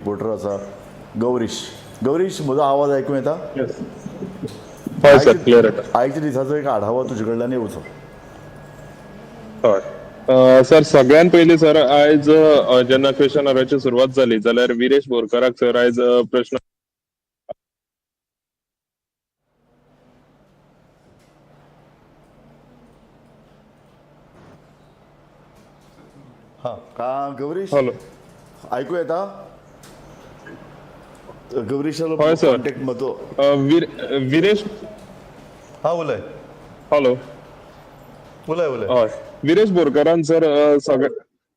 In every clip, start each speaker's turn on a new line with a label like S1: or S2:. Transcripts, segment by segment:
S1: Reporter आसा गौरीश. गौरीश, म्हजो आवाज आयकूं येता?
S2: हय सर, क्लियर येता.
S1: आयच्या दिसाचो एक आढावा तुजे कडल्यान येवचो.
S2: हय सर, सगळ्यात पयलीं सर आयज जेन्ना क्वेश्चन आवराची सुरवात जाली जाल्यार विरेश बोरकाराक सर आयज प्रश्न
S1: हां का गौरीश?
S2: हॅलो.
S1: ऐकू येता गौरीश?
S2: हय, सर.
S1: कॉन्टॅक्ट म्हजो.
S2: विरेश.
S3: हा, उलय.
S2: हॅलो.
S3: उलय, उलय.
S2: हय, विरेश बोरकारान सर सगळे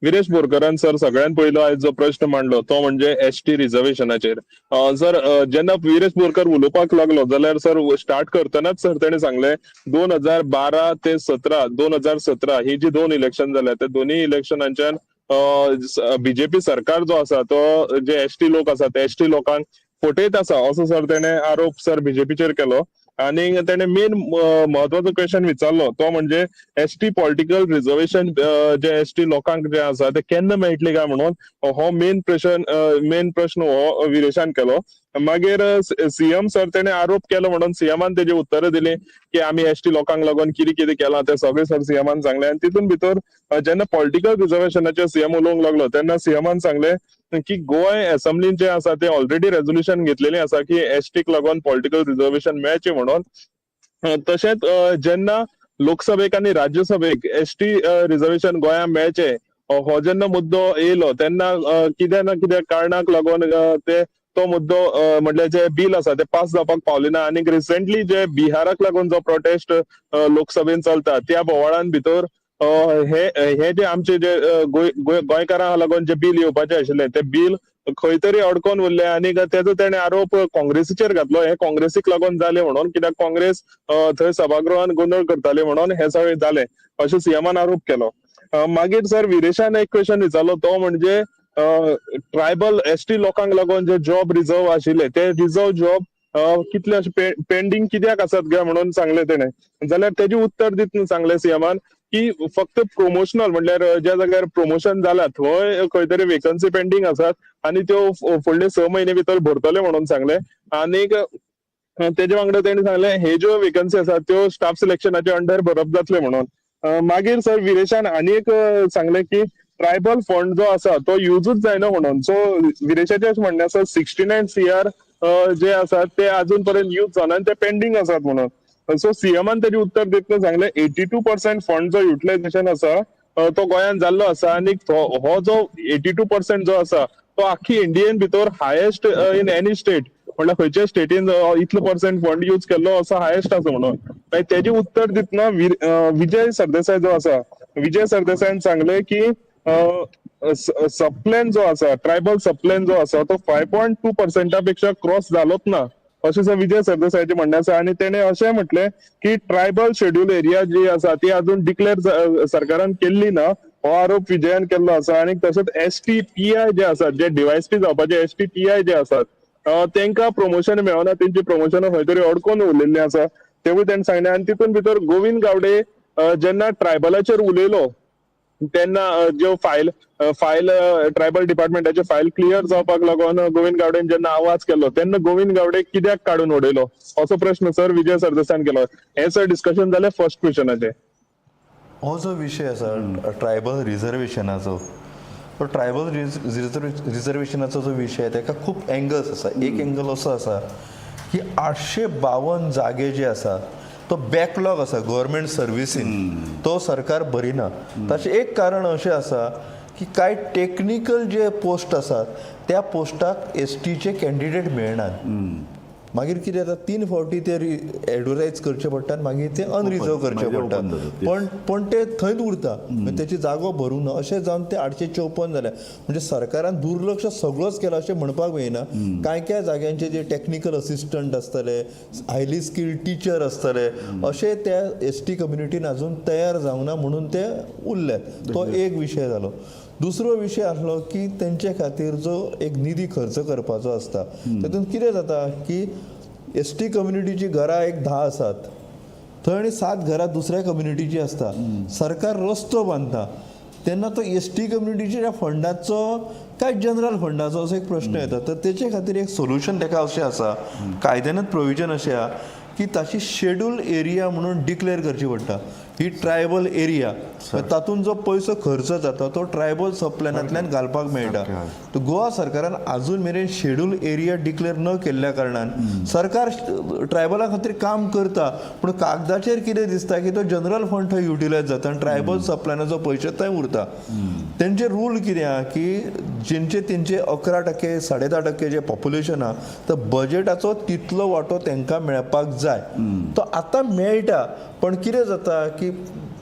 S2: विरेश बोरकारान सर सगळ्यात पयलो आयज जो प्रश्न मांडलो तो म्हणजे एसटी रिझर्वेशनाचेर. सर, जेन्ना विरेश बोरकार उलोवपाक लागलो जाल्यार सर स्टार्ट करतनाच सर तेणे सांगले 2012 ते 17, 2017 ही जी दोन इलेक्शन जाल्या त्या दोन्ही इलेक्शनाच्यान बीजेपी सरकार जो आसा तो जे एसटी लोक आसा ते एसटी लोकांक फटयत आसा असो सर तेणे आरोप सर बीजेपीचेर केलो. आनी तेणे मेन म्हत्वाचो क्वेश्चन विचारलो तो म्हणजे एसटी पॉलिटिकल रिझर्वेशन जे एसटी लोकांक जे आसा ते केन्ना मेळटले काय म्हणून, हो मेन प्रश्न हो विरेशान केलो. मागीर सीएम सर तेणे आरोप केलो म्हणून सीएमान तेजी उत्तरां दिली की आमी एसटी लोकांक लागून कितें कितें केलां तें सगळें सर सीएमान सांगलें. आनी तितून भितर जेन्ना पॉलिटिकल रिझर्वेशनाचेर सीएम उलोवंक लागलो तेन्ना सीएमान सांगलें की गोंय असेंब्लीन जे आसा ते ऑलरेडी रेजोल्युशन घेतलेलें आसा की एसटीक लागून पॉलिटिकल रिझर्वेशन मेळचें म्हणून. तशेंच जेन्ना लोकसभेक आनी राज्यसभेक एसटी रिझर्वेशन गोंयांत मेळचें हो जेन्ना मुद्दो येयलो तेन्ना कित्या ना कित्या कारणाक लागून ते तो मुद्दो म्हटल्यार जे बील आसा ते पास जावपाक पावले ना. आनी रिसेंटली जे बिहाराक लागून जो प्रोटेस्ट लोकसभेन चलता त्या बोवाळान भितर हे हे जे आमचे जे गोंयकारांक लागून जे बील येवपाचे आशिल्ले ते बील खंय तरी अडकोन उरले आनी तेजो तेणे आरोप काँग्रेसीचेर घातलो, हे काँग्रेसीक लागून जाले म्हणून, कित्याक काँग्रेस थंय सभागृहान गोंदळ करताले म्हणून हे सगळें जालें अशें सीएमान आरोप केलो. मागीर सर विरेशान एक क्वेश्चन विचारलो तो म्हणजे ट्रायबल एसटी लोकांक लागून जे जॉब रिजर्व आशिल्ले ते रिजर्व जॉब कितले अशे पेंडींग कित्याक आसात काय म्हणून सांगले तेणे. जाल्यार तेजें उत्तर दितना सांगले सीएमान की फक्त प्रमोशनल म्हटल्यार ज्या जाग्यार प्रमोशन जाला थंय खंय तरी वेकन्सी पेंडींग आसात आनी त्यो फुडले 6 म्हयने भितर भरतले म्हणून सांगले. आनीक तेजे वांगडा तेणी सांगले हे ज्यो वेकन्सी आसात त्यो स्टाफ सिलेक्शनाच्या अंडर भरप जातले म्हणून. मागीर सर विरेशान आनी एक सांगले की ट्रायबल फंड जो आसा तो युजूच जायना म्हणून. सो विरेशाचें अशें म्हणणें आसा 69 सीआर जे आसात ते अजून पर्यंत यूज जावना आनी ते पेंडींग आसात म्हणून. सो सीएमान तेजें उत्तर दितना सांगलें 82% फंड जो युटिलायझेशन आसा तो गोंयांत जाल्लो आसा आनी हो जो 82% जो आसा तो आख्खी इंडियन भितर हायेस्ट इन एनी स्टेट, म्हणल्यार खंयच्या स्टेटीन इतलो पर्संट फंड यूज केल्लो असो हायेस्ट आसा म्हणून. मागीर तेजें उत्तर दितना विजय सरदेसाय जो आसा, विजय सरदेसायन सांगलें की सबप्लॅन जो आसा, ट्रायबल सबप्लॅन जो आसा तो 5.2% पेक्षा क्रॉस जालोच ना अशें सर विजय सरदेसायाचें म्हणणें आसा. आनी तेणें अशें म्हटलें की ट्रायबल शेड्यूल एरिया जी आसा ती अजून डिक्लेअर सरकारान केल्ली ना, हो आरोप विजयान केल्लो आसा. आनी तशेंच एस टी पी I जे आसात, जे डीवायएसपी जावपाचे एस टी पी I जे आसात तेंकां प्रमोशन मेळना, तेंची प्रमोशनां खंय तरी अडकोन उरलेलीं आसा तेवूय तेणें सांगलें. आनी तितून भितर गोविंद गावडे जेन्ना ट्रायबलाचेर उलयलो तेन्ना ज्यो फायल फायल ट्रायबल डिपार्टमेंटाचे फायल क्लियर जावपाक लागून गोविंद गावडेन जेन्ना आवाज केलो तेन्ना गोविंद गावडे कित्याक काडून उडयलो असो प्रश्न सर विजय सरदेसायान केलो. हें सर डिस्कशन जालें फर्स्ट क्वेश्चनाचें.
S3: हो जो विशय आसा ट्रायबल रिजर्वेशनाचो, तो ट्रायबल रिजर्वेशनाचो जो विशय ताका खूब एंगल्स आसा. एक एंगल असो आसा की 852 जागे जे आसा तो बॅकलॉग आसा गव्हर्मेंट सर्विसीन, तो सरकार भरिना. ताचें एक कारण अशें आसा की कांय टेक्निकल जे पोस्ट आसात त्या पोस्टाक एसटीचे कॅन्डिडेट मेळनात. मागीर कितें जाता, 3 फावटी ते एडवर्टायज करचे पडटा आनी मागीर ते अनरिजर्व करचे
S1: मागीर
S3: पडटा,
S1: open जाता, तेच.
S3: पण ते थंयच उरता, मागीर तेची जागो भरूंक ना. अशें जावन ते 854 जाल्या. म्हणजे सरकारान दुर्लक्ष सगळोच केला अशें म्हणपाक मेळना. कांय कांय जाग्यांचे जे टॅक्निकल असिस्टंट आसतले, हायली स्किल्ड टिचर आसतले, अशें त्या एस टी कम्युनिटीन अजून तयार जावंक ना म्हणून ते उरल्यात. तो एक विशय जालो. दुसरो विशय आसलो की तेंचे खातीर जो एक निधी खर्च करपाचो आसता तातूंत कितें जाता की एस टी कम्युनिटीची घरां एक 10 आसात थंय आनी 7 घरां दुसऱ्या कम्युनिटीची आसता. सरकार रस्तो बांदता, तेन्ना तो एस टी कम्युनिटीच्या फंडाचो काय जनरल फंडाचो असो एक प्रश्न येता. तर तेचे खातीर एक सोल्युशन ताका अशें आसा, कायद्यानूच प्रोविजन अशें आहा की ताची शेड्यूल एरिया म्हणून डिक्लेअर करची पडटा. ही ट्रायबल एरिया, तातूंत जो पयसो खर्च जाता तो ट्रायबल सबप्लॅनांतल्यान घालपाक मेळटा. तर गोवा सरकारान अजून मेरेन शेड्यूल एरिया डिक्लेअर न केल्ल्या कारणान सरकार ट्रायबला खातीर काम करता, पूण कागदाचेर कितें दिसता की तो जनरल फंड थंय युटिलायज जाता आनी ट्रायबल सबप्लॅनाचो पयशे थंय उरता. तेंचे रूल कितें आहा की जेंचे तेंचे 11% 10.5% जे पॉप्युलेशन आहा, तर बजेटाचो तितलो वांटो तांकां मेळपाक जाय. तो आतां मेळटा, पण कितें जाता की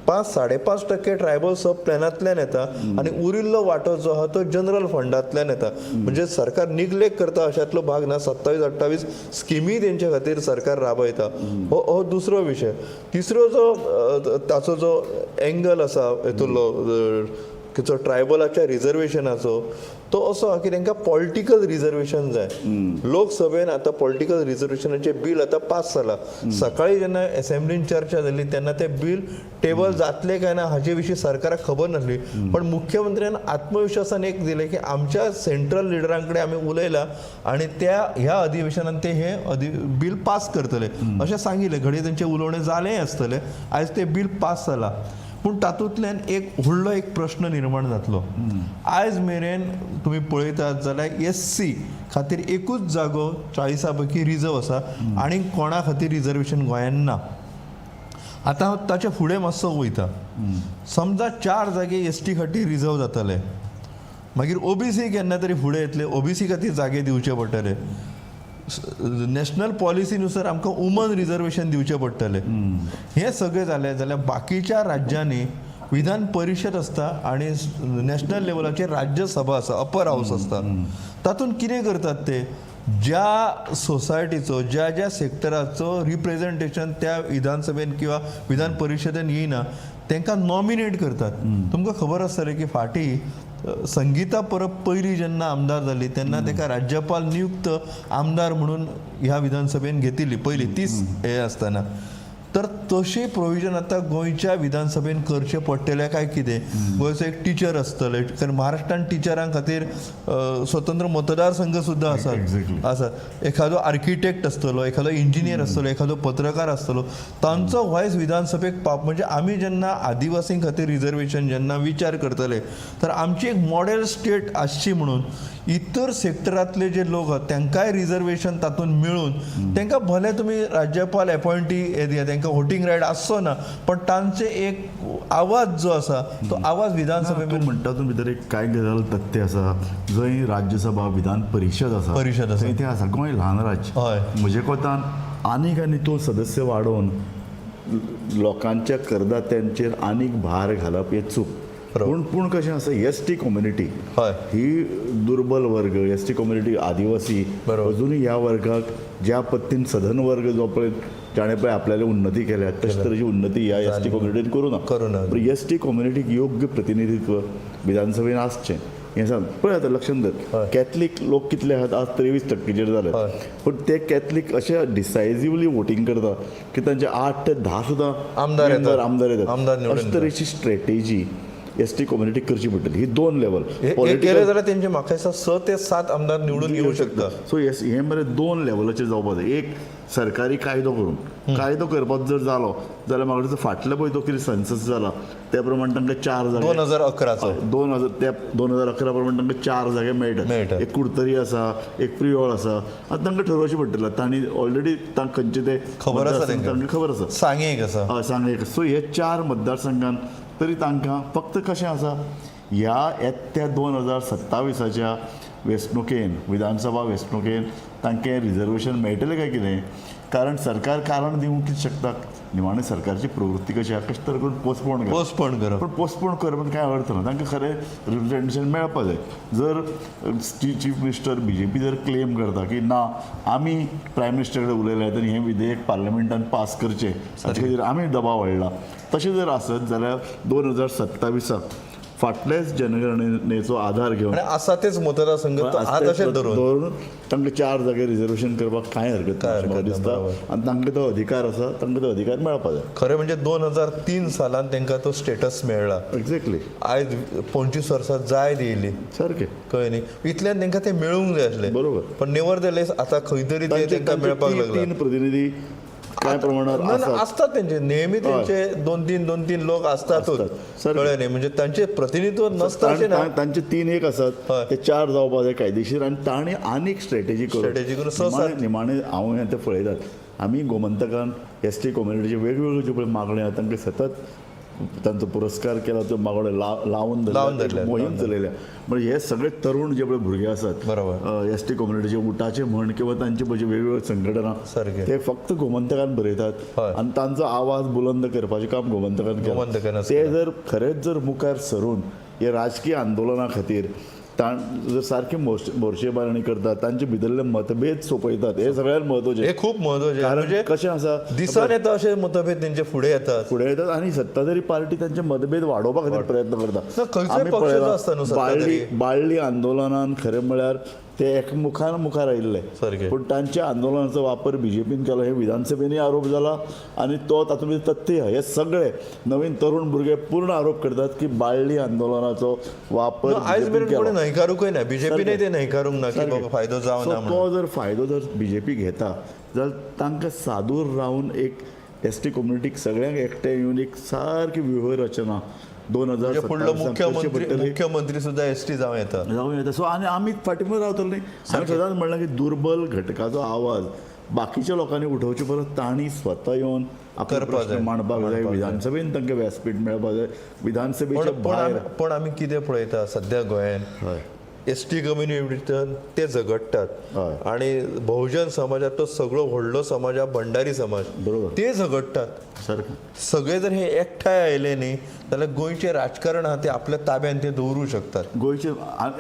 S3: 5 5.5% ट्रायबल सब प्लॅनांतल्यान येता आनी उरिल्लो वांटो जो आहा तो जनरल फंडांतल्यान येता. म्हणजे सरकार निग्लेक्ट करता अशातलो भाग ना. 27 28 स्किमी तेंच्या खातीर सरकार राबयता. हो हो दुसरो विशय. तिसरो जो ताचो जो एंगल आसा हेतुलो जो ट्रायबलाच्या रिजर्वेशनाचो, तो असो आहा की तांकां पॉलिटिकल रिजर्वेशन जाय. लोकसभेन आतां पॉलिटिकल रिजर्वेशनाचें बील आतां पास जाला. सकाळी जेन्ना एसेंब्लीन चर्चा जाली तेन्ना तें बील टेबल जातलें काय ना हाजे विशीं सरकाराक खबर नासली, पण मुख्यमंत्र्यान आत्मविश्वासान एक दिलें की आमच्या सेंट्रल लिडरां कडेन आमी उलयला आनी त्या ह्या अधिवेशनान ते हे बील पास करतले अशें सांगिल्लें. घडये तेंचें उलोवणें जालेंय आसतलें. आयज तें बील पास जालां, पूण तातूंतल्यान एक व्हडलो एक प्रश्न निर्माण जातलो. आयज मेरेन तुमी पळयतात जाल्यार एस सी खातीर एकूच जागो 40 पैकी रिजर्व आसा आनी कोणा खातीर रिजर्वेशन गोंयान ना. आतां हांव ताच्या फुडें मातसो वयता. समजा 4 जागे एस टी खातीर रिजर्व जातले, मागीर ओबीसी केन्ना तरी फुडें येतले, ओबीसी खातीर जागे दिवचे पडटले. नॅशनल पॉलिसीनुसार आमकां वुमन रिजर्वेशन दिवचें पडटलें. हें सगळें जालें जाल्यार बाकीच्या राज्यांनी विधान परिशद आसता आनी नॅशनल लेवलाचेर राज्यसभा आसा, अपर हावस आसता. तातूंत कितें करतात ते, ज्या सोसायटीचो ज्या ज्या सेक्टराचो रिप्रेझेंटेशन त्या विधानसभेन किंवा विधान परिशदेन येयना तांकां नॉमिनेट करतात. तुमकां खबर आसतलें की फाटीं संगीता परब पयली जेन्ना आमदार जाली तेन्ना ताका राज्यपाल नियुक्त आमदार म्हणून ह्या विधानसभेन घेतिल्ली पयली 30 हे आसतना. तर तशें प्रोविजन आतां गोंयच्या विधानसभेन करचें पडटलें काय कितें? गोंयचो एक टिचर आसतले, कारण महाराष्ट्रान टिचरां खातीर स्वतंत्र मतदारसंघ सुद्दां आसात आसा. एखादो आर्किटेक्ट आसतलो, एखादो इंजिनियर आसतलो, एखादो पत्रकार आसतलो, तांचो वॉयस विधानसभेक पाव. म्हणजे आमी जेन्ना आदिवासीं खातीर रिजर्वेशन जेन्ना विचार करतले तर आमची एक मॉडेल स्टेट आसची म्हणून इतर सेक्टरांतले जे लोक आहात तांकांय रिजर्वेशन तातूंत मेळून तांकां भले तुमी राज्यपाल एपॉयंटी हे दिया, तांकां वोटींग रायट आसचो ना, पण तांचे एक आवाज जो आसा तो आवाज विधानसभे
S1: तूं म्हणटा तूं भितर एक कांय गजाल तथ्य आसा. जंय राज्यसभा विधान परिशद आसा,
S3: परिशद आसा,
S1: थंय तें आसा. गोंय ल्हान राज्य,
S3: हय.
S1: म्हजे कोतान आनीक आनी तो सदस्य वाडोवन लोकांच्या करदात्यांचेर आनीक भार घालप हें चूक. पूण पूण कशें आसा, एस टी कम्युनिटी
S3: हय.
S1: ही दुर्बल वर्ग, एस टी कम्युनिटी आदिवासी, अजूनय ह्या वर्गाक ज्या पद्दतीन सधन वर्ग जो पळय जाणें पळय आपल्याली उन्नती केल्या तशे तरेची उन्नती ह्या एस टी कम्युनिटीन करूं ना.
S3: करूं ना.
S1: पूण एस टी कम्युनिटीक योग्य प्रतिनिधित्व विधानसभेन आसचें हें सांग. पळय आतां लक्षांत धर, कॅथलीक लोक कितले आहात आज 23% जाले, पूण ते कॅथलीक अशे डिसायजिवली वोटींग करता की तांचे 8 ते 10 सुद्दां
S3: आमदार येतात.
S1: आमदार येतात.
S3: आमदार निवडून
S1: अशे तरेची स्ट्रेटेजी एस टी कम्युनिटी करची पडटली. ही 2 लेवल
S3: हे केलें जाल्यार तेंचे म्हाका दिसता 6 ते 7 आमदार निवडून येवं शकता.
S1: सो येस, हे मरे 2 लेवलाचेर जावपा जाय. एक सरकारी कायदो करून, कायदो करपाक जर जालो जाल्यार म्हाका दिसता फाटले पळय तो कितें सन्सस जाला त्या प्रमाणे तांकां 4 जागे,
S3: 2011चो
S1: 2000, त्या 2011 प्रमाणे तांकां 4 जागे मेळटात. एक कुडतरी आसा, एक प्रियोळ आसा. आतां तांकां ठरोवचें पडटलें. तांणी ऑलरेडी तांकां खंयचे ते
S3: खबर आसा,
S1: तांकां खबर आसा.
S3: सांगें एक आसा,
S1: हय सांगें एक. सो हे 4 मतदारसंघान तरी तांकां फक्त कशें आसा, ह्या येत्या 2027च्या वेंचणुकेन, विधानसभा वेंचणुकेन तांकां रिजर्वेशन मेळटलें काय कितें? कारण सरकार कारण दिवंक कितें शकता? निमाणें सरकारची प्रवृत्ती कशी आसा, कशें तरेन करून पोस्टपोन करप.
S3: पोस्टपोन करप.
S1: पूण पोस्टपोन करप म्हणजे कांय अर्थ ना. तांकां खरें रिप्रेझेंटेशन मेळपा जाय. जर चीफ मिनिस्टर बीजेपी जर क्लेम करता की ना आमी प्रायम मिनिस्टर कडेन उलयले आनी हें विधेयक पार्लमेंटान पास करचें हाचे खातीर आमी दबाव हाडला, तशें जर आसत जाल्यार 2027 फक्त फाटलेच जनगणनेचो आधार घेवन
S3: आनी आसा तेच मतदारसंघ तो आहा तशेंच धरून
S1: दवरून तांकां 4 जागे रिजर्वेशन करपाक कांय हरकत ना
S3: कांय
S1: अशें म्हाका
S3: हरकत ना,
S1: दिसता.
S3: बरोबर.
S1: आनी तांकां तो अधिकार आसा, तांकां तो अधिकार मेळपा जाय.
S3: खरें म्हणजे 2003 सालान तांकां तो स्टेटस मेळ्ळा.
S1: एक्झॅक्टली.
S3: आयज 25 वर्सां जायत येयली.
S1: सारकें.
S3: कळ्ळें न्ही, इतल्यान तांकां तें मेळूंक जाय आसलें.
S1: बरोबर.
S3: पण नेवर आतां खंय तरी ते
S1: तांचे
S3: तांकां मेळपाक
S1: तांचे
S3: लागला.
S1: तीन प्रतिनिधी कांय प्रमाणात
S3: ना, ना,
S1: आसात.
S3: आसतात त्यांचे नेहमी, त्यांचे 2-3 लोक असतातच.
S1: आसतात. सारकें.
S3: कळ्ळें न्ही, म्हणजे तांचे प्रतिनिधित्व नसता अशें ना.
S1: तांचे 3-1 आसात,
S3: हय.
S1: ते 4 जावपा जाय कायदेशीर. आनी तांणी आनीक स्ट्रेटेजी करून
S3: स्ट्रेटेजी करून 6-7
S1: निमाणे हांव हें तें पळयतात. आमी गोमंतकान एस टी कम्युनिटीचे वेगवेगळ्यो ज्यो पळय मागण्यो आहा तांकां सतत तांचो पुरस्कार केला, त्यो मागण्यो लावन
S3: लावन
S1: धरल्या,
S3: धरल्यात,
S1: मोहीम
S3: लावन
S1: चलयल्या. म्हणजे हे सगळे तरुण जे पळय भुरगे आसात,
S3: बरोबर.
S1: एस टी कम्युनिटीचे उटाचे म्हण किंवा तांचे पळय वेगवेगळ्यो संघटना,
S3: सारकें.
S1: ते फक्त गोमंतकान बरयतात
S3: हय.
S1: आनी तांचो आवाज बुलंद करपाचें काम गोमंतकान केलां.
S3: गोमंतकानच
S1: ते
S3: केलां.
S1: जर खरेंच जर मुखार सरून हे राजकीय आंदोलना खातीर जर सारकी मोर्चे बांदणी करतात, तांचे भितरले मतभेद सोंपयतात, हे सगळ्यात म्हत्वाचें.
S3: हे खूप महत्वाचें.
S1: कारण
S3: म्हणजे
S1: कशें आसा,
S3: दिसन येता अशे मतभेद तेंचे फुडें येतात.
S1: फुडें येतात आनी सत्ताधारी पार्टी तांचे मतभेद वाडोवपा खातीर प्रयत्न करता.
S3: ना, खंयचोय
S1: आमी
S3: पक्ष जो
S1: पळयलां,
S3: आसता न्हू सत्ताधारी.
S1: बाळ्ळी आंदोलनान खरें म्हळ्यार ते एकमुखान मुखार आयिल्ले,
S3: सारकें.
S1: पूण तांच्या आंदोलनाचो वापर बीजेपीन केलो हे विधानसभेनूय आरोप जाला आनी तो तातूंत भितर तथ्य. हे सगळे नवीन तरुण भुरगे पूर्ण आरोप करतात की बाळ्ळी आंदोलनाचो वापर
S3: आयज
S1: BJP न
S3: मेरेन
S1: केलो.
S3: कोणी न्हयकारूंकय ना, बीजेपीनय ते न्हयकारूंक ना की
S1: सारकें.
S3: बाबा फायदो जावं
S1: सो
S3: ना म्हणून.
S1: तो जर फायदो जर बीजेपी घेता जाल्यार तांकां सादूर रावन एक एस टी कम्युनिटीक सगळ्यांक एकठांय येवन एक सारकी व्यूह रचना 2000
S3: म्हणजे फुडलो मुख्यमंत्री मुख्यमंत्री सुद्धा एस टी जावं येता.
S1: जावं येता. सो आनी आमी फाटीं रावतले न्ही. आमी सदांच म्हणलां की दुर्बल घटकाचो आवाज बाकीच्या लोकांनी उठोवचे परस तांणी स्वता येवन आपले
S3: करपाक
S1: प्रश्न
S3: जाय.
S1: मांडपाक जाय.
S3: मांडपाक जाय.
S1: विधानसभेन तांकां व्यासपीठ मेळपाक जाय. विधानसभेच्या
S3: पण पण
S1: भायर
S3: आमी पण आमी कितें पळयता सद्या गोंयान,
S1: हय.
S3: एस टी कम्युनिटीन ते झगडटात
S1: हय.
S3: आणि बहुजन समाजात तो सगळो व्हडलो समाज हा भंडारी समाज,
S1: बरोबर.
S3: ते झगडटात.
S1: सारकें.
S3: सगळे जर हे एकठांय आयले न्ही जाल्यार गोंयचें राजकारण आहा तें आपल्या ताब्यान ते दवरूं शकतात.
S1: गोंयचे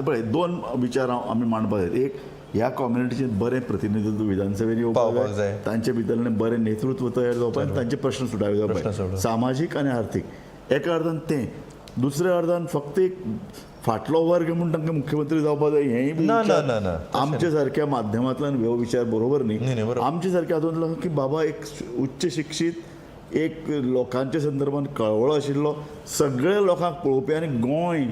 S1: पळय 2 विचार आमी मांडपाक जाय. एक, ह्या कम्युनिटीचें बरें प्रतिनिधित्व विधानसभेन येवपाक
S3: पावपाक जाय.
S1: तांचे भितरलें बरें नेतृत्व तयार जावपाक आनी तांचे प्रश्न सुटावे
S3: प्रश्न
S1: जावपाक,
S3: सोडोवप.
S1: सामाजीक आनी आर्थीक. एका अर्थान तें, दुसऱ्या अर्थान फक्त एक फाटलो वर्ग म्हूण तांकां मुख्यमंत्री जावपाक जाय हेंय बी
S3: ना,
S1: विचार
S3: ना, ना, ना. तशें
S1: आमचे सारक्या माध्यमांतल्यान हो विचार बरोबर
S3: न्ही,
S1: न्ही.
S3: न्ही, बरोबर.
S1: आमचे सारक्या हातूंतलो की बाबा एक उच्च शिक्षीत एक लोकांच्या संदर्भात कळवळो आशिल्लो सगळे लोकांक पळोवपी आनी गोंय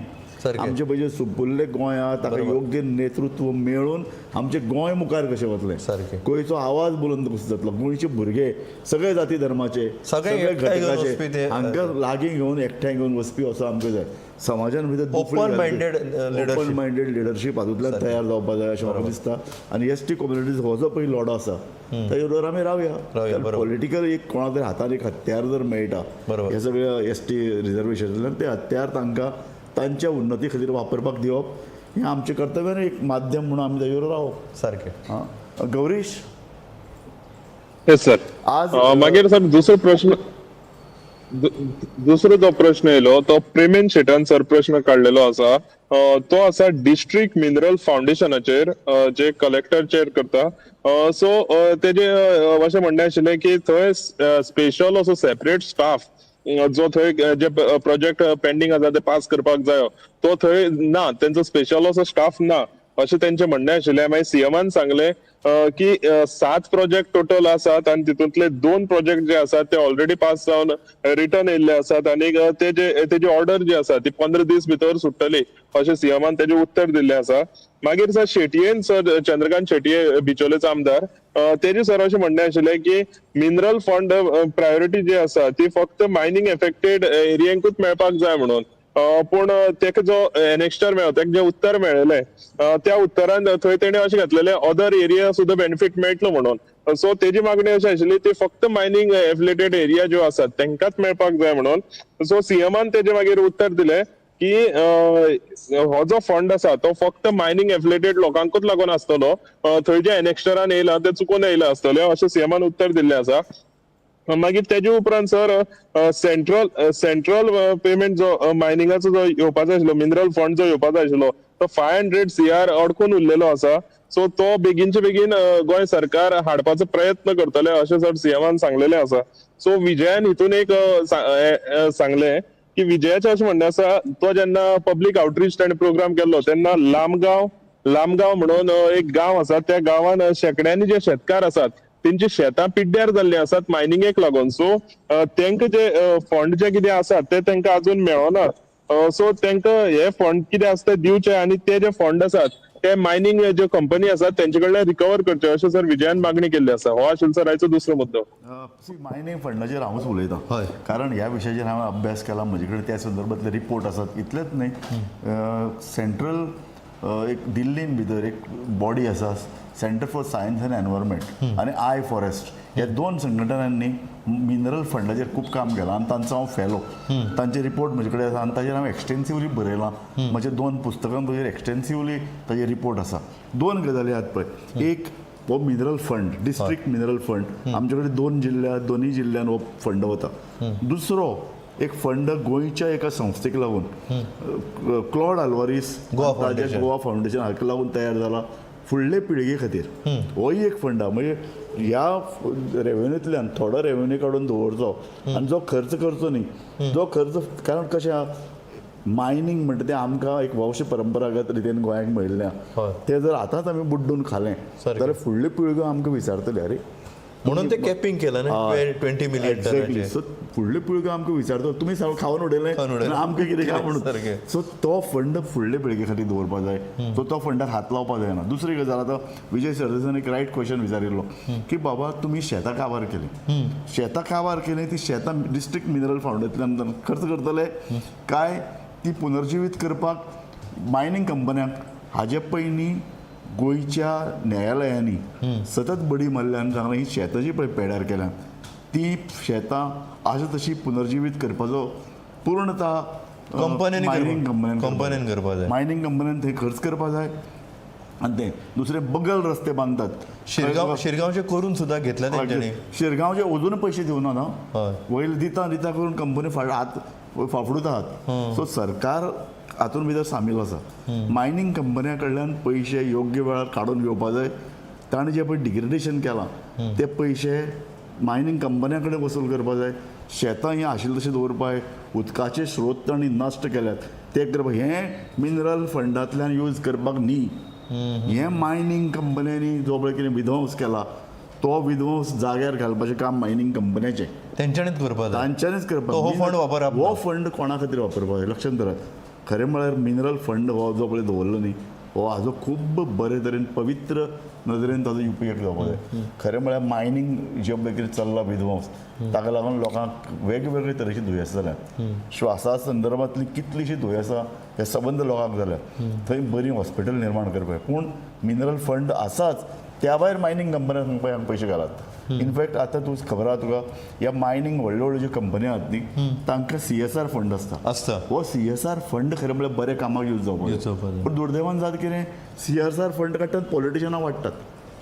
S3: सारकें.
S1: आमचे पळय जे सुपुल्ले गोंय आहा ताका योग्य नेतृत्व मेळून आमचें गोंय मुखार कशें वतलें,
S3: सारकें.
S1: गोंयचो आवाज बुलंद कसो जातलो, गोंयचे भुरगे सगळे जाती धर्माचे
S3: सगळे एकठांय घेवन वचपी ते.
S1: हांकां लागीं घेवन एकठांय घेवन वचपी असो आमकां जाय. समाजान भितर
S3: Open minded, leadership.
S1: Open minded leadership हातूंतल्यान तयार जावपाक जाय अशें म्हाका दिसता. आनी एस टी कम्युनिटीज हो जो पळय लढो आसा ताजे बरोबर आमी रावया.
S3: रावया, बरोबर.
S1: पॉलिटिकल एक कोणा तरी हातान एक हत्यार जर मेळटा
S3: बरोबर.
S1: हे सगळे एस टी रिजर्वेशनांतल्यान, ते हत्यार तांकां तांच्या उन्नती खातीर वापरपाक दिवप हें आमचें कर्तव्य आनी एक माध्यम म्हणून आमी ताजेर रावप.
S3: सारकें.
S1: आं गौरीश,
S2: येस सर.
S1: आज
S2: मागीर सर दुसरो प्रश्न, दुसरो जो प्रश्न येयलो तो प्रेमेन शेटान सर प्रश्न काडलेलो आसा. तो आसा डिस्ट्रिक्ट मिनरल फावंडेशनाचेर, जे कलेक्टर चेर करता. सो तेजे अशें म्हणणें आशिल्लें की थंय स्पेशल असो सेपरेट स्टाफ जो थंय जे प्रोजेक्ट पेंडींग आसा ते पास करपाक जायो, तो थंय ना, तेंचो स्पेशल असो स्टाफ ना अशें तेंचें म्हणणें आशिल्लें. मागीर सीएमान सांगलें की 7 प्रोजेक्ट टोटल आसात आनी तितूंतले 2 प्रोजेक्ट जे आसात ते ऑलरेडी पास जावन रिटर्न येयल्ले आसात आनी तेजे तेजी ऑर्डर जी आसा ती 15 दीस भितर सुट्टली अशें सीएमान तेजें उत्तर दिल्लें आसा. मागीर सर शेटयेन, सर चंद्रकांत शेटये बिचोलेचो आमदार, तेजें सर अशें म्हणणें आशिल्लें की मिनरल फंड प्रायोरिटी जी आसा ती फक्त मायनींग एफेक्टेड एरियांकूच मेळपाक जाय म्हणून. पूण तेका जो एनेक्स्टर मेळ्ळो, तेका जें उत्तर मेळ्ळेलें, त्या उत्तरान थंय तेणें अशें घातलेलें अदर एरिया सुद्दां बेनिफीट मेळटलो म्हणून. सो तेजी मागणी अशी आशिल्ली ती फक्त मायनींग एफिलेटेड एरिया ज्यो आसात तेंकांच मेळपाक जाय म्हणून. सो सीएमान तेजें मागीर उत्तर दिलें की हो जो फंड आसा तो फक्त मायनींग एफिलेटेड लोकांकूच लागून आसतलो, थंय जे एनेक्स्टरान येयला ते चुकून येयला आसतले अशें सीएमान उत्तर दिल्लें आसा. मागीर तेजे उपरांत सर सेंट्रल सेंट्रल पेमेंट जो मायनिंगाचो जो येवपाचो आशिल्लो, मिनरल फंड जो येवपाचो आशिल्लो तो 500 CR अडकून उरलेलो आसा. सो तो बेगीनचे बेगीन गोंय सरकार हाडपाचो प्रयत्न करतले अशें सर सीएमान सांगलेलें आसा. सो विजयान हितून एक सांगलें की विजयाचें अशें म्हणणें आसा, तो जेन्ना पब्लीक आउटरीच ताणें प्रोग्राम केल्लो तेन्ना लामगांव लामगांव म्हणून एक गांव आसा, त्या गांवान शेंकड्यांनी जे शेतकार आसात तेंची शेतां पिड्ड्यार जाल्लीं आसात मायनिंगेक लागून. सो तेंका जे फंड जे कितें आसात ते तेंका अजून मेळना. सो तेंका हे फंड कितें आसा ते दिवचे आनी ते जे फंड आसात ते मायनिंग ज्यो कंपनी आसात तेंचे कडल्यान रिकवर करचे अशें सर विजयान मागणी केल्ली आसा. हो आशिल्लो सर आयचो दुसरो मुद्दो.
S1: मायनिंग फंडाचेर हांवूच उलयतां, कारण ह्या विशयाचेर हांवें अभ्यास केला, म्हजे कडेन त्या संदर्भातले रिपोर्ट आसात. इतलेंच न्हय, सेंट्रल एक दिल्लीन भितर एक बॉडी आसा, centre for science and environment आनी I forest, ह्या दोन संघटनांनी मिनरल फंडाचेर खूब काम केलां आनी तांचो हांव फेलो. तांचे रिपोर्ट म्हजे कडेन आसा आनी ताजेर हांव एक्सटेन्सिवली बरयलां. म्हज्या दोन पुस्तकां ताजेर एक्सटेन्सिवली ताजेर रिपोर्ट आसा. दोन गजाली आहात पळय. एक हो mineral fund, district mineral fund, आमचे कडेन दोन जिल्ल्या, दोनूय जिल्ल्यान हो फंड वता. दुसरो एक फंड गोंयच्या एका संस्थेक लागून, क्लॉड आल्वारीस
S3: गोवा
S1: ताजे
S3: फावंडेशन.
S1: गोवा फावंडेशन हाका लागून तयार जाला फुडले पिळगे खातीर. होय एक फंड आहा. म्हणजे ह्या रेवेन्यूतल्यान थोडो रेवेन्यू काडून दवरचो आनी जो खर्च करचो न्ही, जो खर्च, कारण कशें आहा, मायनींग म्हणटा तें आमकां एक वंश परंपरागत रितीन गोंयाक मेळिल्लें आहा. तें जर आतांच आमी बुड्डून खालें जाल्यार फुडली पिळग्यो आमकां विचारतले, अरे
S3: म्हणून ते कॅपिंग केलं ना 20 मिलियन
S1: एक्झॅक्टली. सो फुडले पिळग्यो आमकां विचारतो, तुमी सगळें खावन उडयलें
S3: खावन उडयलें.
S1: आनी आमकां कितें काय म्हणून. सो तो फंड फुडले पिळगे खातीर दवरपा जाय. सो तो फंडाक हात लावपा जायना. दुसरी गजाल, आतां विजय सरदेसान एक रायट क्वेश्चन विचारिल्लो की बाबा तुमी शेतां काबार केली, शेतां काबार केली, ती शेतां डिस्ट्रिक्ट मिनरल फावंडेंतल्यान खर्च करतले काय ती पुनर्जिवीत करपाक मायनींग कंपन्यांक? हाजे पयलीं गोंयच्या न्यायालयांनी सतत बडी मारल्या आनी सांगलां, ही शेतां जी पळय पेड्यार केल्या ती शेतां आसा तशी पुनर्जिवीत करपाचो पूर्णतः
S3: कंपन्यांनी
S1: मायनींग कंपन्यांनी
S3: कंपन्यांनी करपा जाय.
S1: मायनींग कंपन्यांनी थंय खर्च करपा जाय. आनी ते दुसरे बगल रस्ते बांदतात.
S3: शिरगांव, शिरगांवचे करून सुद्धा घेतले तेंच्यांनी.
S1: शिरगांवचे अजून पयशे दिवना ना. वयले दिता दिता करून कंपनी हात फाफडूत आहात. सो सरकार हातून भितर सामील आसा. मायनींग कंपन्या कडल्यान पयशे योग्य वेळार काडून घेवपा जाय. ताणें जें पळय डिग्रेडेशन केलां ते पयशे मायनींग कंपन्या कडेन वसूल करपा जाय. शेतां हीं आशिल्लें तशें दवरपा जाय. उदकाचे स्रोत तांणी नश्ट केल्यात ते करपाक, हें मिनरल फंडांतल्यान यूज करपाक न्ही. हें मायनींग कंपन्यांनी जो पळय कितें विध्वंस केला तो विध्वंस जाग्यार घालपाचें काम मायनींग कंपन्याचें.
S3: तेंच्यांनीच करपा जाय.
S1: तांच्यांनीच करपाक.
S3: तो हो फंड वापरप ना.
S1: हो फंड कोणा खातीर वापरपाक जाय लक्षांत धरात. खरें म्हळ्यार मिनरल फंड हो जो पळय दवरलो न्ही, हो हाजो खूब बरे तरेन पवित्र नदरेन ताजो उपयोग जावपाक जाय. खरें म्हळ्यार मायनींग जें पळय कितें चल्लां विध्वंस, ताका लागून लोकांक वेगवेगळे तरेची दुयेंसां जाल्यात. श्वासा संदर्भांतली कितलीशीं दुयेंसां हे सबंद लोकांक जाल्या. थंय बरीं हॉस्पिटल निर्माण करपाक जाय. पूण मिनरल फंड आसाच, त्या भायर मायनींग कंपन्यांक सांगपाक हांगा पयशे घालात. इनफॅक्ट आतां तूं खबर आहा तुका, ह्या मायनींग व्हडल्यो व्हडल्यो ज्यो कंपन्यो आहात न्ही, तांकां सीएसआर फंड आसता.
S3: आसता.
S1: हो सीएसआर फंड खरें म्हळ्यार बऱ्या कामाक यूज जावपाक
S3: यूज जावपाक जाय.
S1: पूण दुर्दैवान जाता कितें, सीएसआर फंड काडटात, पॉलिटिशनां वाडटात.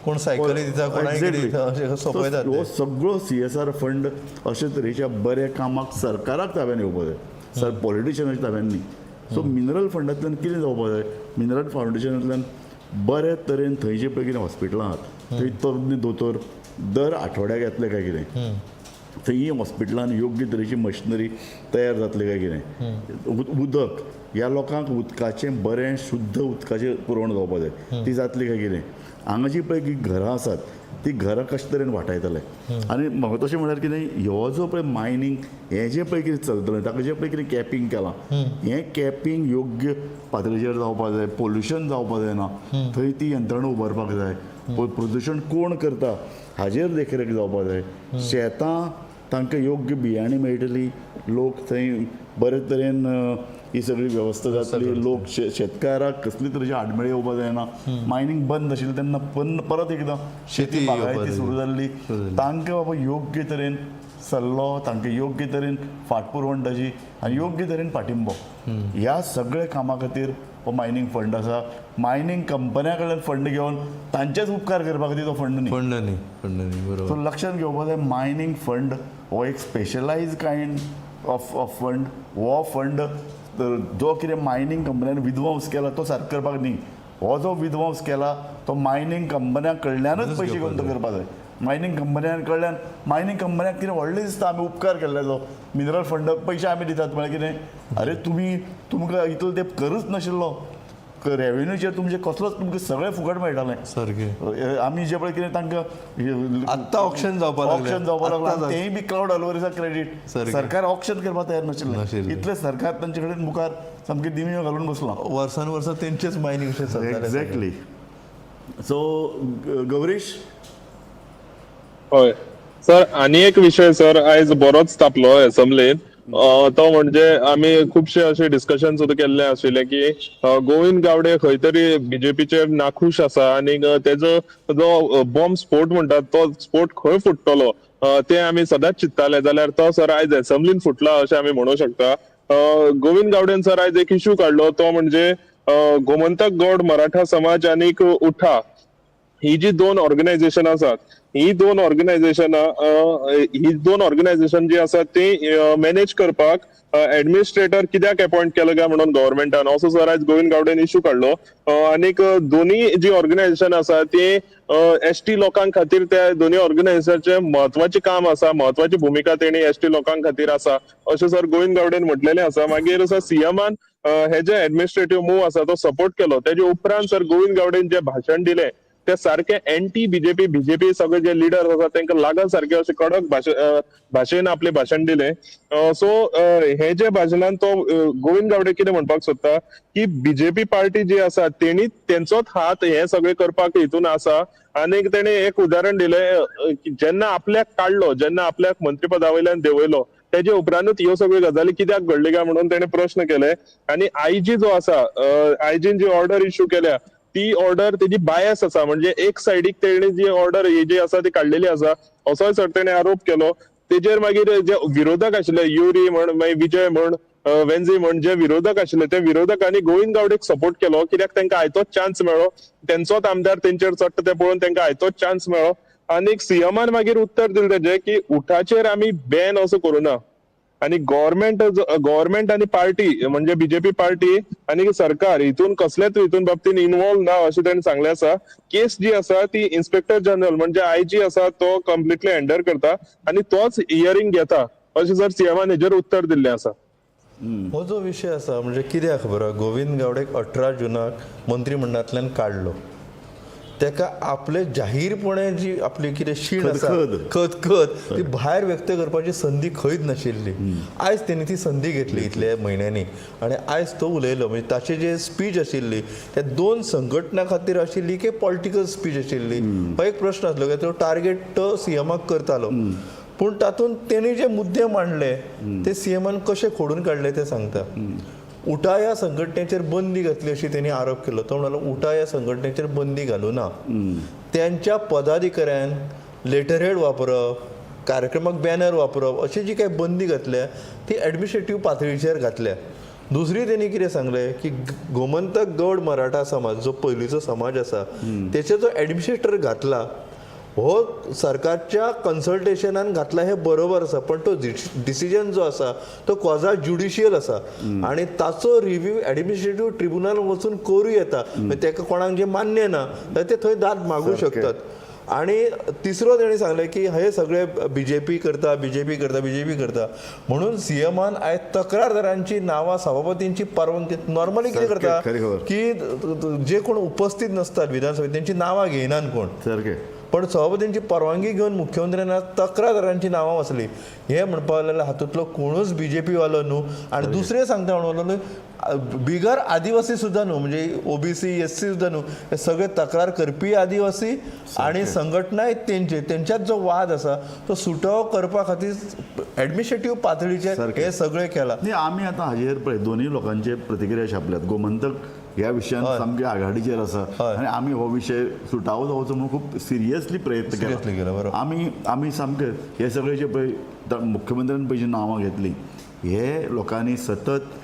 S3: कोण सायकली दिता, कोणाक कितें दिता, अशें सोंपयतात
S1: हो
S3: ते.
S1: सगळो सीएसआर फंड अशे तरेच्या बऱ्या कामाक सरकाराक ताब्यान येवपाक जाय, सर पॉलिटिशनाच्या ताब्यान न्ही. सो मिनरल फंडांतल्यान कितें जावपाक जाय, मिनरल फावंडेशनांतल्यान बरे तरेन थंय जे पळय कितें हॉस्पिटलां आहात थंय तज्ञ दोतोर दर आठवड्याक येतले काय कितें, थंय हॉस्पिटलान योग्य तरेची मशिनरी तयार जातली काय कितें, उदक ह्या लोकांक उदकाचें बरें शुद्ध उदकाचें पुरवण जावपाक जाय, ती जातली काय कितें, हांगा जी पळय घरां आसात ती घरां कशे तरेन वाटायतले. आनी म्हाका तशें म्हळ्यार कितें, ह्यो जो पळय मायनींग हें जें पळय कितें चलतलें ताका जें पळय कितें कॅपिंग केलां, हें कॅपिंग योग्य पातळीचेर जावपाक जाय, पोल्युशन जावपाक जायना थंय ती यंत्रणा उबारपाक जाय. प्रदुशण कोण करता हाजेर देखरेख जावपाक जाय. शेतां तांकां योग्य बियाणी मेळटली, लोक थंय बरे तरेन ही सगळी वेवस्था जातली, लोक शेतकाराक कसली तरेची आडमेळी येवपाक जायना. मायनींग बंद आशिल्लें तेन्ना परत एकदां
S3: शेती
S1: बागायती सुरू जाल्ली, तांकां बाबा योग्य तरेन सल्लो, तांकां योग्य तरेन फाटपुरवण ताजी आनी योग्य तरेन पाठिंबो, ह्या सगळ्या कामा खातीर हो मायनींग फंड आसा. मायनींग कंपन्या कडल्यान फंड घेवन तांचेच उपकार करपा खातीर तो फंड न्ही.
S3: फंड न्ही, फंड न्ही, बरोबर.
S1: सो लक्षांत घेवपाक जाय, मायनींग फंड हो एक specialise kind of fund. हो फंड जो कितें मायनींग कंपन्यांनी विध्वंस केला तो सारको करपाक न्ही. हो जो विध्वंस केला तो मायनींग कंपन्यां कडल्यानच पयशे घेवन तो करपाक जाय. मायनींग कंपन्यां कडल्यान, मायनींग कंपन्यांक कितें व्हडलें दिसता आमी उपकार केल्ल्याचो, मिनरल फंड पयशे आमी दितात म्हळ्यार कितें. अरे तुमी तुमकां इतलो तेंप करूच नाशिल्लो, रेवेन्यूचेर तुमचें कसलोच, तुमकां सगळें फुकट मेळटालें.
S3: सारकें.
S1: आमी जे पळय कितें तांकां
S3: आत्तां ऑक्शन जावपाक लागलें.
S1: ऑक्शन जावपाक लागलां.
S3: आत्तां.
S1: तेंय बी क्लावड अल्वारीसा क्रेडीट. सरकार ऑक्शन करपाक तयार नाशिल्लें.
S3: नाशिल्लें.
S1: इतलें सरकार तांचे कडेन मुखार सामकें दिमयो घालून बसलां.
S3: वर्सान वर्सां तेंचेच मायनींग अशें चलतालें.
S1: एक्झॅक्टली. सो गौरीश.
S2: हय सर, आनी एक विशय सर आयज बरोच तापलो एसेंब्लीन, तो म्हणजे आमी खुबशे अशे डिस्कशन सुद्दां केल्ले आशिल्ले की गोविंद गावडे खंय तरी बीजेपीचेर नाखूश आसा आनी तेजो जो बॉम्ब स्फोट म्हणटात तो स्फोट खंय फुट्टलो ते आमी सदांच चिंत्ताले, जाल्यार तो सर आयज एसेंब्लीन फुटला अशें आमी म्हणू शकता. गोविंद गावडेन सर आयज एक इशू काडलो, तो म्हणजे गोमंतक गौड मराठा समाज आनीक उठा ही जी दोन ऑर्गनायझेशन आसात, ही दोन ऑर्गनायझेशनां, ही दोन ऑर्गनायझेशन जी आसात ती मॅनेज करपाक एडमिनिस्ट्रेटर कित्याक अपॉइंट केलो काय म्हणून गव्हर्मेंटान, असो सर आयज गोविंद गावडेन इशू काडलो. आनीक दोनी जी ऑर्गनायझेशन आसा ती एसटी लोकां खातीर, त्या दोनी ऑर्गनायझेशनाचें म्हत्वाचें काम आसा, म्हत्वाची भुमिका तेणी एसटी लोकां खातीर आसा अशें सर गोविंद गावडेन म्हटलेलें आसा. मागीर सर सीएमान हे जे एडमिनिस्ट्रेटीव मूव आसा तो सपोर्ट केलो. तेजे उपरांत सर गोविंद गावडेन जे भाशण दिलें ते सारके एंटी बीजेपी, बीजेपी सगळे जे लिडर आसा तांकां लागत सारके अशे कडक भाशेन आपलें भाशण दिलें. सो हे जे भाशणान तो गोविंद गावडे कितें म्हणपाक सोदता की बीजेपी पार्टी जी आसा तेणी तेंचोच हात हे सगळे करपाक हितून आसा. आनीक तेणे एक उदाहरण दिलें की जेन्ना आपल्याक काडलो, जेन्ना आपल्याक मंत्रीपदा वयल्यान देंवयलो तेजे उपरांतूच ह्यो सगळ्यो गजाली कित्याक घडली काय म्हणून तेणे प्रश्न केले. आनी आयजी जो आसा, आयजीन जी ऑर्डर इश्यू केल्या ती ऑर्डर तेजी बायस आसा, म्हणजे एक सायडीक तेणे जी ऑर्डर ही जी आसा ती काडलेली आसा असोय सर तेणे आरोप केलो. तेजेर मागीर जे विरोधक आशिल्ले युरी म्हण, मागीर विजय म्हण, वेन्झी म्हण, जे विरोधक आशिल्ले ते विरोधकांनी गोविंद गावडेक सपोर्ट केलो कित्याक तांकां आयतोच चान्स मेळ्ळो, तेंचोच आमदार तेंचेर चडटा ते पळोवन तांकां आयतोच चान्स मेळ्ळो. आनीक सीएमान मागीर उत्तर दिलें तेजें की उठाचेर आमी बॅन असो करूना आनी गव्हर्मेंट आनी पार्टी म्हणजे बीजेपी पार्टी आनी सरकार हितून कसलेच हितून बाबतीन इन्वॉल्व ना अशें ताणें सांगलें आसा. केस जी आसा ती इन्स्पेक्टर जनरल म्हणजे आयजी आसा तो कंप्लिटली हँडल करता आनी तोच हियरींग घेता अशें सर सीएमान हेजेर उत्तर दिल्लें आसा.
S3: हो जो विशय आसा म्हणजे कित्याक खबर आहा, गोविंद गावडेक 18 जुनाक मंत्रीमंडळांतल्यान काडलो, तेका आपले जाहीरपणे जी आपली कितें शीण आसा,
S1: खदखद.
S3: खदखद ती भायर व्यक्त करपाची संदी खंयच नाशिल्ली. आयज तेणी ती संदी घेतली इतल्या म्हयन्यांनी आनी आयज तो उलयलो. म्हणजे ताचे जे स्पीच आशिल्ली त्या दोन संघटना खातीर आशिल्ली की पॉलिटिकल स्पीच आशिल्ली हो एक प्रश्न आसलो, कित्याक तो टार्गेट तो सीएमाक करतालो, पूण तातूंत तेणी जे मुद्दे मांडले ते सीएमान कशे खोडून काडले ते सांगता. उटा ह्या संघटनेचेर बंदी घातली अशी तेणी आरोप केलो. तो म्हणालो उटा ह्या संघटनेचेर बंदी घालूं ना, त्यांच्या पदाधिकाऱ्यान लेटरहेड वापरप, कार्यक्रमाक बॅनर वापरप अशी जी काय बंदी घातल्या ती एडमिनिस्ट्रेटीव पातळीचेर घातल्या. दुसरी तेणी कितें सांगलें की गोमंतक गौड मराठा समाज जो पयलींचो समाज आसा तेचो जो एडमिनिस्ट्रेटर घातला हो सरकारच्या कन्सल्टेशनान घातला हे बरोबर आसा, पण तो डिसिजन जो आसा तो कॉजा ज्युडिशियल आसा आनी ताचो रिव्यू एडमिनिस्ट्रेटीव ट्रिब्युनल वचून करूं येता. मागीर तेका कोणाक जे मान्य ना जाल्यार ते थंय दाद मागूं शकतात. आनी तिसरो तेणी सांगलें की हे सगळे बीजेपी करता, बीजेपी करता, बीजेपी करता म्हणून सीएमान आयज तक्रारदारांची नांवां सभापतींची परवानगी नॉर्मली कितें करता
S1: खरी खबर.
S3: की जे कोण उपस्थित नसतात विधानसभेत तेंची नांवां घेयनात कोण,
S1: सारकें.
S3: पण सभापतींची परवानगी घेवन मुख्यमंत्र्यान आज तक्रारदारांची नांवां वाचली. हे म्हणपाक लागले हातूंतलो कोणूच बीजेपी वालो न्हू आनी दुसरें सांगता म्हणून लागलो बिगर आदिवासी सुद्दां न्हू, म्हणजे ओबीसी एससी सुद्दां न्हू, हे सगळे तक्रार करपी आदिवासी आनी संघटनाय तेंचे, तेंच्यात जो वाद आसा तो सुटावो करपा खातीर एडमिनिस्ट्रेटीव पातळीचेर हे सगळें केलां.
S1: न्ही, आमी आतां हाजेर पळय दोनूय लोकांचे प्रतिक्रिया छापल्यात. गोमंतक ह्या विशयान सामके आघाडीचेर आसा आनी आमी हो विशय सुटावो जावचो म्हणून खूब सिरियसली प्रयत्न
S3: Seriously केला, बरोबर.
S1: आमी सामके हे सगळे जे पळय मुख्यमंत्र्यान पळय जी नांवां घेतली हे लोकांनी सतत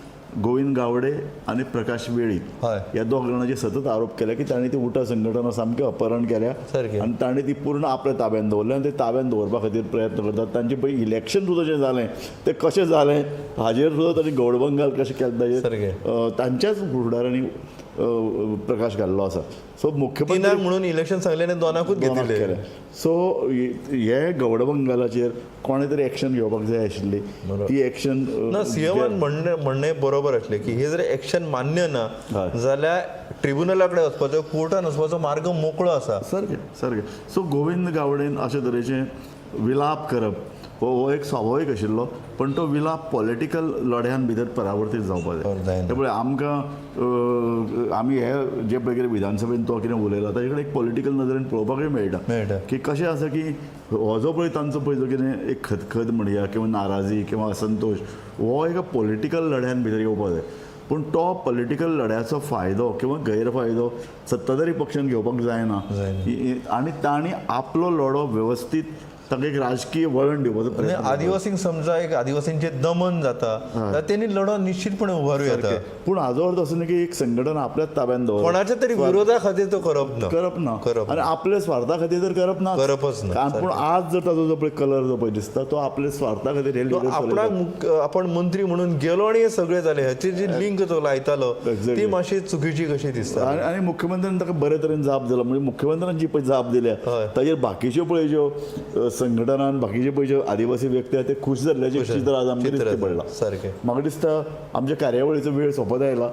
S1: गोविंद गावडे आनी प्रकाश वेळीप ह्या दोग जाणांचे सतत आरोप केले की तांणी ती उटा संघटना सामकें अपहरण केल्या आनी तांणी ती पूर्ण आपल्या ताब्यान दवरल्या आनी ते ताब्यान दवरपा खातीर प्रयत्न करतात. तांचें पळय इलेक्शन सुद्दां जें जालें तें कशें जालें हाजेर सुद्दां तांणी गौडबंगाल कशें केलें ताजेर तांच्याच फुडारांनी प्रकाश घाल्लो आसा. सो मुख्यमंत्री
S3: तिनाक म्हणून इलेक्शन सांगलें आनी दोनाकूच घेतिल्ले.
S1: केलें. सो हे गौडबंगालाचेर कोणें तरी एक्शन घेवपाक जाय आशिल्ली, ती एक्शन
S3: ना, सीएमान म्हणणें बरोबर आसलें की हे जर एक्शन मान्य ना जाल्यार ट्रिब्युनला कडेन वचपाचो, कोर्टान वचपाचो मार्ग मोकळो आसा.
S1: सारकें सारकें. सो गोविंद गावडेन अशे तरेचें विलाप करप हो एक स्वाभावीक आशिल्लो, पण तो विलाप पॉलिटिकल लढ्यान भितर परावर्तीत जावपाक जाय.
S3: जायना.
S1: त्यामुळे आमकां आमी हे जे पळय कितें विधानसभेन तो कितें उलयला ताजे कडेन एक पॉलिटिकल नदरेन पळोवपाकूय मेळटा
S3: मेळटा.
S1: की कशें आसा की हो जो पळय तांचो पळय जो कितें एक खतखत म्हणया किंवा नाराजी किंवा असंतोश हो एका पॉलिटिकल लढ्यान भितर येवपाक जाय, पूण तो पॉलिटिकल लढ्याचो फायदो किंवा गैरफायदो सत्ताधारी पक्षान घेवपाक जायना.
S3: जायना.
S1: आनी तांणी आपलो लढो वेवस्थीत ताका एक राजकीय वळण दिवपाचो
S3: आनी
S1: प्रयत्न करपाक जाय.
S3: आदिवासींक समजा एक आदिवासींचें दमन जाता जाल्यार तेणी लढो निश्चितपणे उबारूं येता.
S1: पूण हाजो अर्थ असो न्ही की एक संघटना आपल्याच ताब्यान दवरप,
S3: कोणाच्या तरी विरोधा खातीर तो करप ना,
S1: करप ना,
S3: करप
S1: आनी आपल्या स्वार्था खातीर तर करप ना,
S3: करपच ना.
S1: कारण पूण आज जर ताजो जो पळय कलर जो पळय दिसता तो आपल्या स्वार्था खातीर हे
S3: तो
S1: leaders
S3: आपणाक
S1: चलयतात.
S3: आपण मंत्री म्हणून गेलो आनी हे सगळें जालें हाची जी लिंक तो लायतालो ती मातशी चुकीची कशी दिसता.
S1: आनी आनी मुख्यमंत्र्यान ताका बरे तरेन जाप दिला, म्हणजे मुख्यमंत्र्यान जी पळय जाप दिल्या ताजेर बाकीच्यो पळय ज्यो संघटनान बाकीचे पळय ज्यो आदिवासी व्यक्ती आहा ते खूश जाल्ल्याचें चित्र आज आमकां
S3: चित्र
S1: दिश्टी
S3: आसा,
S1: पडलां.
S3: सारकें.
S1: म्हाका दिसता आमच्या कार्यावळीचो वेळ सोंपत आयला.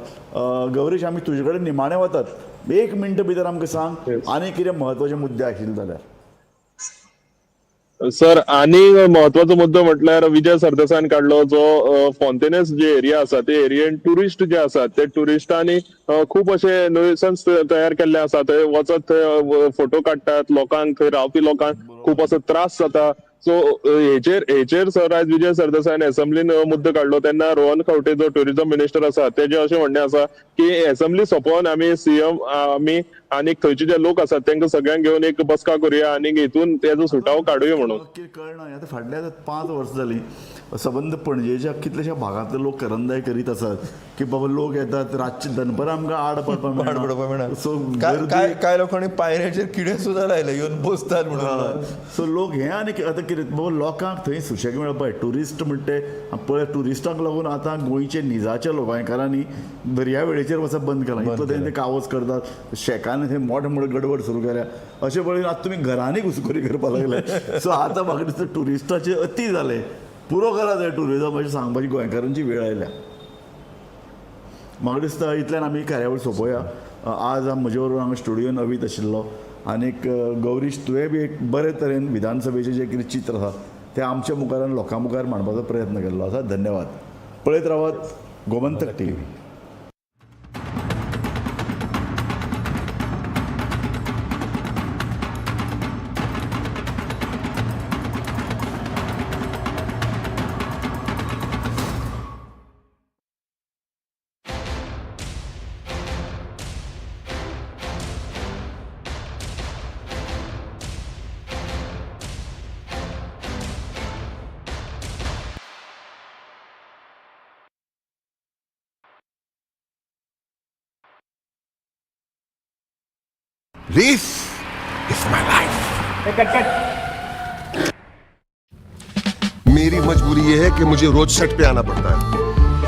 S1: गौरीश, आमी तुजे कडेन निमाणे वतात, एक मिनट भितर आमकां सांग आनी कितें म्हत्वाचे मुद्दे आशिल्ले जाल्यार.
S2: सर, आनी म्हत्वाचो मुद्दो म्हटल्यार विजय सरदेसायान काडलो जो फोंतेनेस जे एरिया आसा ते एरियेन ट्युरिस्ट जे आसात ते ट्युरिस्टांनी खूब अशे नुयसन्स तयार केल्ले आसा, थंय वचत थंय फोटो काडटात, लोकांक थंय रावपी लोकांक खूब असो त्रास जाता. सो हेचेर सर आयज विजय सरदेसायान एसेंब्लीन मुद्दो काडलो तेन्ना रोहन खंवटे जो ट्युरिझम मिनिस्टर आसा तेजें अशें म्हणणें आसा की एसेंब्ली सोंपोवन आमी सीएम आमी आनी थंयचे जे लोक आसात तांकां सगळ्यांक घेवन एक बसका करुया आनी हितून तेजो सुटावो काडुया म्हणून.
S1: कळना, आतां फाटल्या आतां 5 वर्सां जालीं सबंद पणजेच्या कितल्याश्या भागांतले लोक करंदाय करीत आसात की बाबा लोक येतात रातचे दनपरां आमकां आड पडपाक
S3: पाड पडपाक मेळना.
S1: सो
S3: काय लोकांनी पायऱ्याचेर किडे सुद्दां लायले येवन बसतात म्हणून.
S1: सो लोक हे आनी आतां कितें बाबा लोकांक थंय सुशेग मेळपाक ट्युरिस्ट म्हणटे पळय, ट्युरिस्टांक लागून आतां गोंयचे निजाच्या लोक गोंयकारांनी दर्या वेळेचेर वचप बंद केलां, इतलो तें कावस करतात, शेकान थंय मोठे मोठे गडबड सुरू केल्या, अशें पळयन आतां तुमी घरांनी घुसखोरी करपाक लागले. सो आतां म्हाका दिसता ट्युरिस्टाचे अती जालें, पुरो करा जाय ट्युरिजम अशें सांगपाची गोंयकारांची वेळ आयल्या. म्हाका दिसता इतल्यान आमी कार्यावळ सोंपोया. आज म्हजे बरोबर हांगा स्टुडियोन अवीत आशिल्लो आनीक गौरीश, तुवें बी एक बरे तरेन विधानसभेचें जें कितें चित्र आसा तें आमच्या मुखार आनी लोकां मुखार मांडपाचो प्रयत्न केल्लो आसा. धन्यवाद. पळयत रावात Gomantak TV.
S4: This is my life. मेरी मजबूरी ये है कि मुझे रोज सेट पे आना पड़ता है,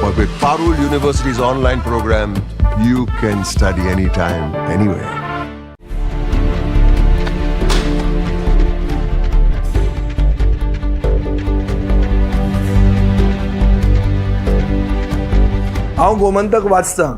S4: और with Parul University's online program, you can study anytime, anywhere.
S5: हांव गोमंतक वाचतां.